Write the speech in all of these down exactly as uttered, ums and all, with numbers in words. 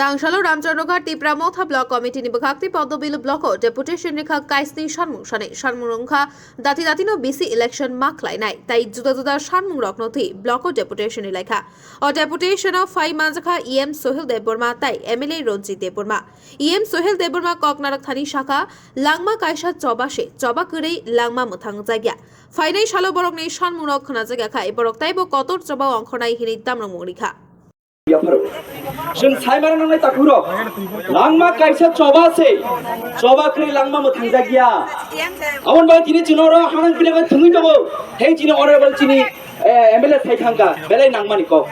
Tangsalo Ramchandroghat Tipra Motha Block Committee ni bwkhak tei Padmabili Block o deputation rikha kaisni sanmung sani. Sanmung wngkha dati dati no bisi election ma khlainai tai juda juda sanmung rok no twi block o deputation ri laikha. O deputation o phai manjakha E M Sohil Debbarma tai M L A Ranjit Debbarma. E M Sohil Debbarma kok narwk thani sakha, langma kaisa choba se, choba kwrwi langma mwthang jakya. Phainai salo borokni sanmungrok khwnajak ya khai borok taibo kotor choba ongkhornai hinwi tamrwngmung rikha. Chwng saimano nangnai takhurok, langma kaisa choba se, choba kwrwi langma mwthang jakya. Aboni bagwi tini chwng oro hanang pinangwi thwngwi tongo. Hei chini honorable chini, eh, M L A sai thangkha, belai nangmani kok.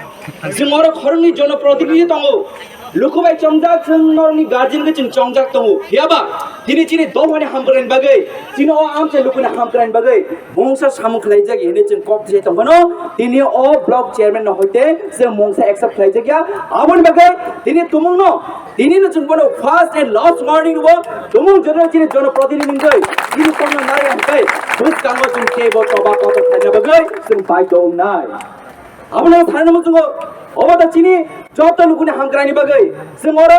Chwng oro khoroknwi jonoprotinidhi tongo. Luku bai chongjak, chwng norokni guardian khe chwng chongjak tongo. Phiyaba tini chini dophani hamkraini bagwi, chini o amchai lukuni hamkraini bagwi mungsa samung khlaijak hinwi chwng kok thai tongphano, tini o block chairman no hoite chwng mungsa accept khlaijakya. Aboni bagwi tini tumungno, tini no chwng bono first and last warning rwo, tumung jono chini jonoprotinidhi wngwi chini tongna nai hwnkhe bwskango chwng teibo choba kotor khlaina bagwi chwng baidhyo wngnai. Abono sanani muchungo, obo ta chini joto lukuni hamkraini bagwi. Chwng oro,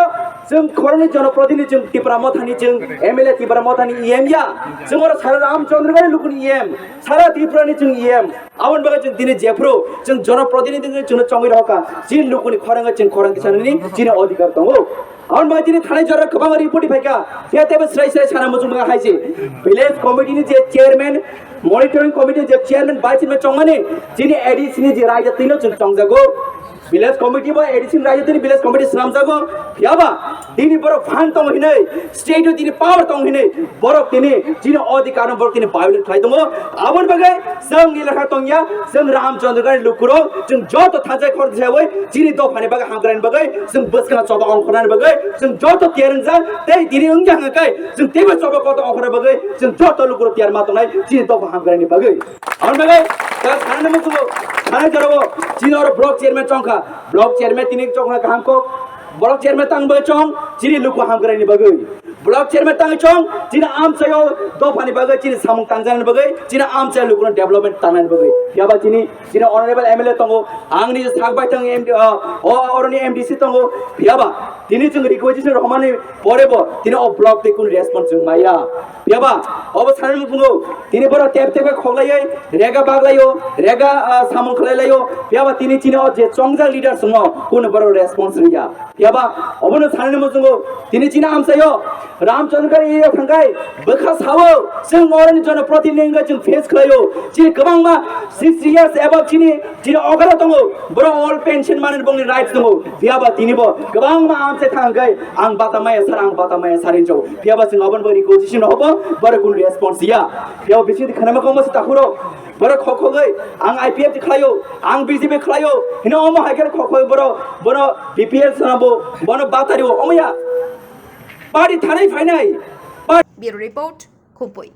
chwng khoroknwi jonoprotinidhi, chwng Tipra Mothani, chwng M L A Tipra Mothani E M ya. Chwng oro sara Ramchandroghat lukuni E M, sara Tripurani chwng E M. Aboni bagwi chwng tini jephru, chwng jonoprotinidhi wngwi chwngno chongwi rohorkha. Chini lukuni khorang, chwng khorang tisanani chini odhikar tongo. Aboni bagwi tini thanai jora kwbangma report phaikha. Phiya teibo srai srai sana muchung mwnga hai se. Village committee ni je chairman, monitoring committee je chairman, vice chairman chongmani, chini A D C ni je raida twino chwng chongjago. Village committee bo A D C ni raida twini village committee swnamjago. Phiyaba tini borok phan tong hinwi, state o tini power tong hinwi, borok tini chini odhikar no borok tini violate khlai tongo. Aboni bagwi chwng ni lekha tongya, chwng Ramchandroghat lukurok, chwng joto thansa khoroksa wi chini dophani bagwi hamkraini bagwi chwng bwskangno choba ongkhornani bagwi chwng joto tiyar wngjak tei tini wngya hwnkhe chwng teibo choba kotor ongkhorna bagwi chwng joto lukurok tiyar ma tongnai chini dopha hamkraini bagwi. Aboni bagwi ta sanani muchungo, sanai jorao chini oro block chairman chongkha, block chairman tini chongkha kaham kok, block chairman tang bagwi chong chini luku hamkraini bagwi. Block chairman tangwi chong, chini amchaio dophani bagwi, chini samung tangjaknani bagwi, chini amchaio lukuno development tangnani bagwi. Phiyaba chini, chini honorable M L A tongo, ang nini sak bai tang M D, ah, o, oroni M D C tongo. Phiyaba tini chwng requisition rwmani pore bo tini o block tei kunu response chwng maya. Phiyaba obo sanani muchungo, tini borok tep tep khe khoklaiwi rega baglaio, rega, ah, samung khlailaio. Phiyaba tini chini o je chongjak leader chwngno kunu borok response rwya. Phiyaba obono sanani muchungo, tini chini amchaio Ramchandra area thangkai bwkha sao, chwng oroni jonoprotinidhi wngkha chwng face khlaio. Chini kwbangma sixty years above chini, chini okra tongo, borok all pension manwi bongni rights tongo. Phiyaba tinibo kwbangma amchai thangkai ang bata maya sar, ang bata maya sar hinwi chao. Phiyaba chwng obono bo requisition hobo, borok kunu response ya. Phiyaba bisingtwi khwnama kongma se takhuro. Borok khok khogwi ang I P F T khlaio, ang B J P khlaio, hino omo hai khe khok khogwi borok, bono B P L swnambo, bono batario, omo ya. Party thanai phainai. Bureau Report, Khumpui.